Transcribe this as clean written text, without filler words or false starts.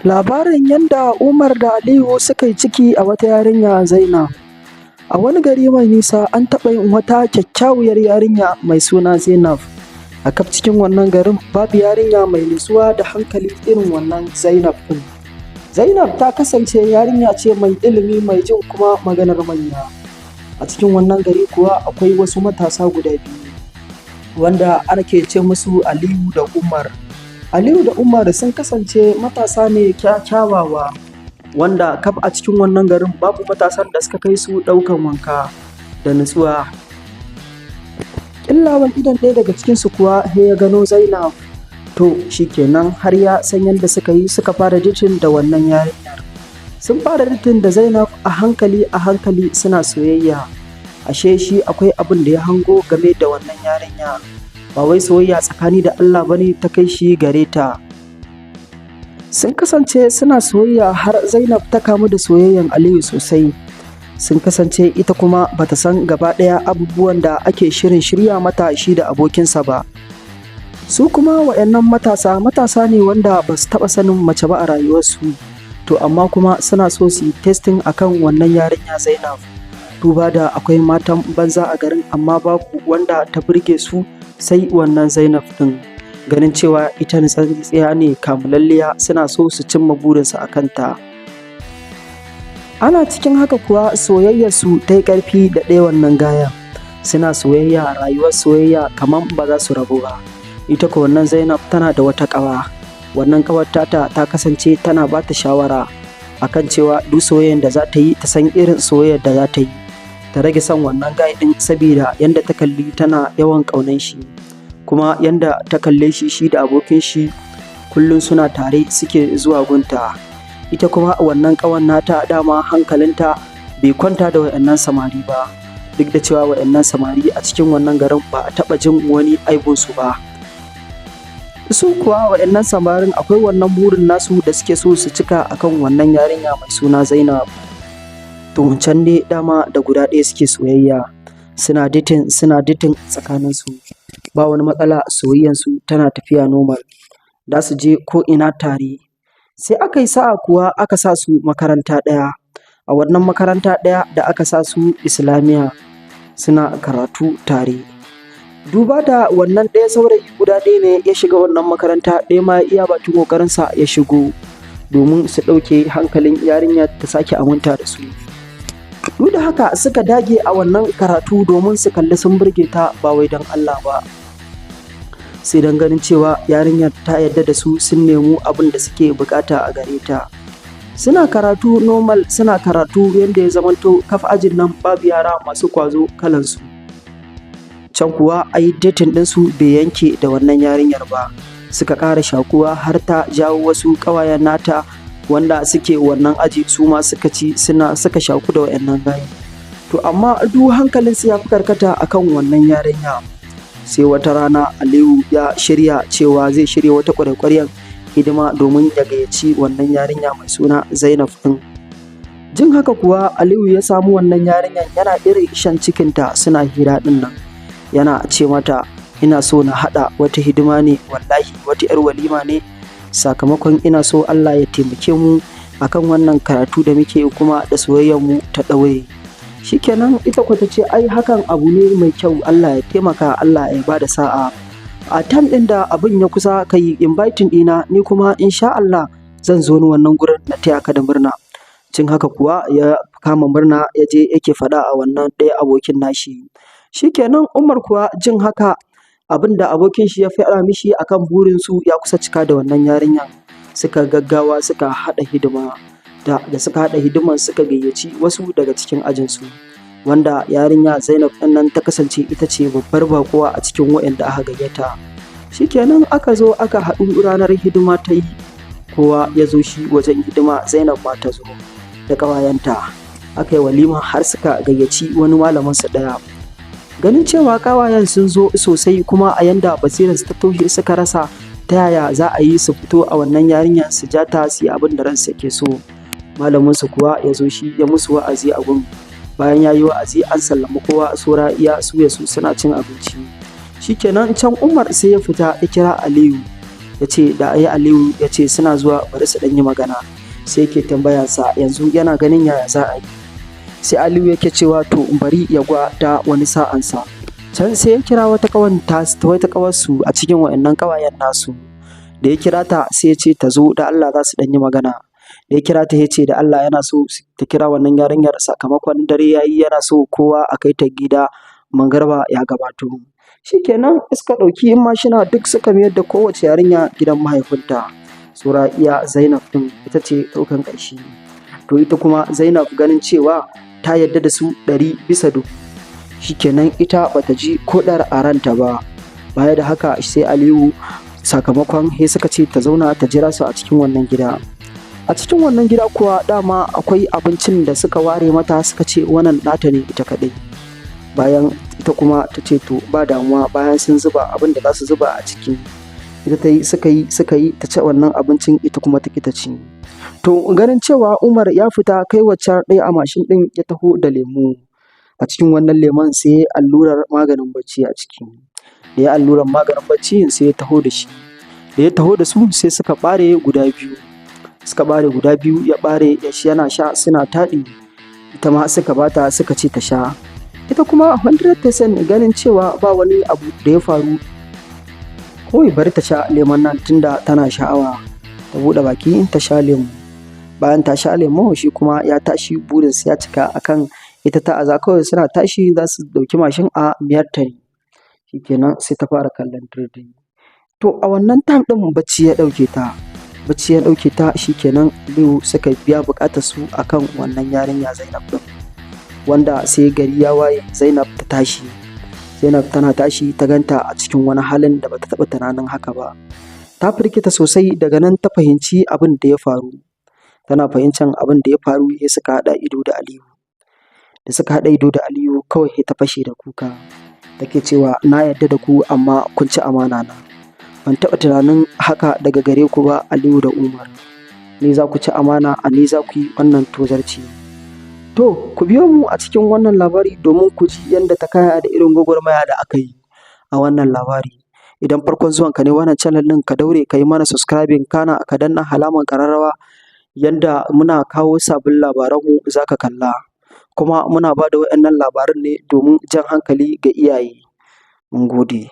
Labarin yanda Umar da Aliyu suka yi ciki a wata yarinya Zainab. A wani gari mai nisa an taɓa yin wata kyakkyawar yarinya mai suna Zainab. A kaf cikin wannan garin babu yarinya mai natsuwa da hankali irin wannan Zainab ɗin. Zainab ta kasance yarinya ce mai ilimi, mai jin kuma maganar manya. A cikin wannan gari kuwa akwai wasu matasa guda biyu wanda ake ce musu Aliyu da Umar. Aliyu da Umar sun kasance matasa ne kyawawa, wanda kaf a cikin wannan garin babu matasan da suka kai su ɗaukan wanka da natsuwa. Ƙyaftawan idon ɗaya daga cikinsu kuwa sai ya gano Zainab, to shi kenan, har ya san yadda suka yi suka fara dating da wannan yarinyar. Sun fara dating da Zainab a hankali a hankali, suna soyayya. Ashe shi akwai abin da ya hango game da wannan yarinya, ba wai soyayya tsakani da Allah ba ne ta kai shi gare ta. Sun kasance suna soyayya har Zainab ta kamu da soyayyan Aliyu sosai. Sun kasance ita kuma bata san gaba ɗaya abubuwan da ake shirin shirya mata shi da abokinsa ba. Su kuma waɗannan matasa, matasa ne wanda ba su taɓa sanin mace ba a rayuwarsu. To amma kuma suna so su yi testing akan wannan yarinya Zainab. Duba da akwai matan banza a garin, amma babu wanda ta burge su sai wannan Zainab ɗin. Ganin cewa ita natsatsiya ne, kamulalliya, suna so su cimma burinsu a kanta. Ana cikin haka kuwa soyayyarsu ta yi ƙarfi da ɗaya wannan gayan. Suna soyayya, rayuwar soyayya kamar ba za su rabu ba. Ita ko wannan Zainab tana da wata ƙawa. Wannan ƙawar tata ta kasance tana ba ta shawara akan cewa duk soyayyar da za ta yi, ta san irin soyayyar da za ta yi. Ta rage son wannan guy ɗin, sabida yanda ta kalli tana yawan ƙaunar shi. Kuma yanda ta kalle shi, shi da abokin shi kullum suna tare suke zuwa gunta. Ita kuma wannan ƙawar nata dama hankalinta bai kwanta da waɗannan samari ba, duk da cewa waɗannan samari a cikin wannan garin ba a taɓa jin wani aibinsu ba. Su kuwa waɗannan samarin akwai wannan burin nasu da suke so su cika akan wannan yarinya mai suna Zainab. To can dai dama da guda ɗaya suke soyayya, suna dating, suna dating tsakaninsu, ba wani matsala, soyayyansu tana tafiya normal, za su je ko'ina tare. Sai aka yi sa'a kuwa aka sa su makaranta ɗaya. A wannan makaranta ɗaya da aka sa su, Islamiyya, suna karatu tare. Duba da wannan ɗaya saurayi guda ɗaya ne ya shiga wannan makaranta, ɗaya ma iya bakin ƙoƙarinsa ya shigo domin su ɗauke hankalin yarinyar ta sake aminta da su. Duk da haka suka dage a wannan karatu domin su kalli sun burge ta, ba wai don Allah ba, sai don ganin cewa yarinyar ta yarda da su, sun nemi abin da suke buƙata a gare ta. Suna karatu normal, suna karatu yanda ya zamanto kaf ajin nan babu yara masu ƙwazo kalansu. Can kuwa ai dating ɗinsu bai yanke da wannan yarinyar ba. Suka ƙara shaƙuwa har ta jawo wasu ƙawayen nata wanda suke wannan aji, su ma suka ci suna suka shaƙu da waɗannan gayen. To amma duk hankalinsu ya fi karkata akan wannan yarinya. Sai wata rana Aliyu ya shirya cewa zai shirya wata ƙwarya-ƙwaryar hidima domin ya gayyaci wannan yarinya mai suna Zainab ɗin. Jin haka kuwa Aliyu ya samu wannan yarinyar yana irin shan cikinta, suna hira ɗin nan. Yana ce mata, "Ina so na haɗa wata hidima ne wallahi, wata 'yar walima ne, sakamakon ina so Allah ya taimake mu akan wannan karatu da muke kuma da soyayyarmu ta ɗaure." Shikenan, ita kuwa ta ce, "Ai hakan abu ne mai kyau, Allah ya taimaka, Allah ya bada sa'a. A time ɗin da abin ya kusa, ka yi inviting ɗina, ni kuma insha Allah zan zo ni wannan gurin na taya ka da murna." Jin haka kuwa ya kama murna, ya je yake faɗa a wannan ɗaya abokin nashi. Shikenan, Umar kuwa jin haka, abin da abokin shi ya faɗa mishi akan burinsu ya kusa cika da wannan yarinyar, suka gaggawa suka haɗa hidima. Da suka haɗa hidiman, suka gayyaci wasu daga cikin ajinsu, wanda yarinya Zainab ɗin nan ta kasance ita ce babbar baƙuwa a cikin waɗanda aka gayyata. Shikenan, aka zo aka haɗu, ranar hidima ta yi, kowa ya zo shi wajen hidima. Zainab ma ta zo da ƙawayenta, aka yi walima har suka gayyaci wani malamin su ɗaya. Ganin cewa ƙawayen sun zo sosai, kuma a yanda basirarsu ta toshe, suka rasa ta yaya za a yi su fito a wannan yarinyar, su ja ta su yi abin da ransu yake so. Malamin su kuwa ya zo shi ya musu wa'azi a gun. Bayan ya yi wa'azi, an sallami kowa, saura iya su ya su suna cin abinci. Shikenan, can Umar sai ya fita ya kira Aliyu. Ya ce da ai Aliyu ya ce suna zuwa, bari su ɗan yi magana. Sai yake tambayarsa yanzu yana ganin yaya za a yi. Sai Aliyu yake cewa to bari ya gwada wani sa'ansa. Can sai ya kira wata wata ƙawarsu a cikin wa'innan ƙawayen nasu. Da ya kira ta, sai ya ce ta zo da Allah, za su ɗan yi magana. Da ya kira ta, ya ce da Allah yana so ta kira wannan yarinyar, sakamakon dare ya yi, yana so kowa a kai ta gida, magariba ya gabato. Shikenan, suka ɗauki mashina duk suka mayar da kowace yarinya gidan mahaifinta. Saura iya Zainab ɗin, ita ce ɗaukan ƙarshe. To ita kuma Zainab, ganin cewa ta yarda da su 100%, shikenan, ita bata ji ko ɗar a ranta ba. Baya da haka, sai Aliyu sakamakon sai suka ce ta zauna ta jira su a cikin wannan gida. A cikin wannan gida kuwa dama akwai abincin da suka ware mata, suka ce wannan nata ne ita kaɗai. Bayan ita kuma ta ce to ba damuwa. Bayan sun zuba abin da za su zuba a ciki, ita ta yi suka yi suka yi ta ci wannan abincin, ita kuma ta ƙi ta ci. To ganin cewa Umar ya fita kai waccan ɗaya a mashin ɗin, ya taho da lemu. A cikin wannan lemon sai ya allurar maganin bacci a ciki. Da ya allurar maganin bacci, sai ya taho da shi. Da ya taho da su, sai suka ɓare guda biyu, suka ɓare guda biyu, ya ɓare yana sha, suna taɗi. Ita ma suka bata, suka ce ta sha. Ita kuma 100% ganin cewa ba wani abu da ya faru, kawai bari ta sha lemon nan tunda tana sha'awa. Ta buɗe baki ta sha lemu. Bayan ta sha lemo, shi kuma ya tashi, burinsa ya cika akan ita ta aza. Kawai suna tashi za su ɗauki mashin a miyar ta ne. Shikenan, sai ta fara kallon 3D. To a wannan time ɗin bacci ya ɗauke ta, bacci ya ɗauke ta. Shikenan, Aliyu suka biya buƙatar su akan wannan yarinya Zainab ɗin, wanda sai gari ya waye Zainab ta tashi. Zainab tana tashi ta ganta a cikin wani halin da bata taɓa tunanin haka ba. Ta firgita sosai. Daga nan ta fahimci abin da ya faru. Tana fahimtar abin da ya faru, sai suka haɗa ido da Aliyu. Da suka haɗa ido da Aliyu, kawai sai ta fashe da kuka, take cewa na yarda da ku, amma kun ci amana na. Ban taɓa tunanin haka daga gare ku ba, Aliyu da Umar. Ni za ku ci amana? A ni za ku yi wannan tozarci? To ku biyo mu a cikin wannan labari domin ku ji yadda ta kaya da irin gwagwarmaya da aka yi a wannan labari. Idan farkon zuwanka ne wannan channel ɗin, ka daure ka yi mana subscribing, kana ka danna alamar ƙararrawa, yanda muna kawo sabbin labaranmu za ka kalla. Kuma muna ba da waɗannan labaran ne domin jan hankali ga iyaye. Mun gode.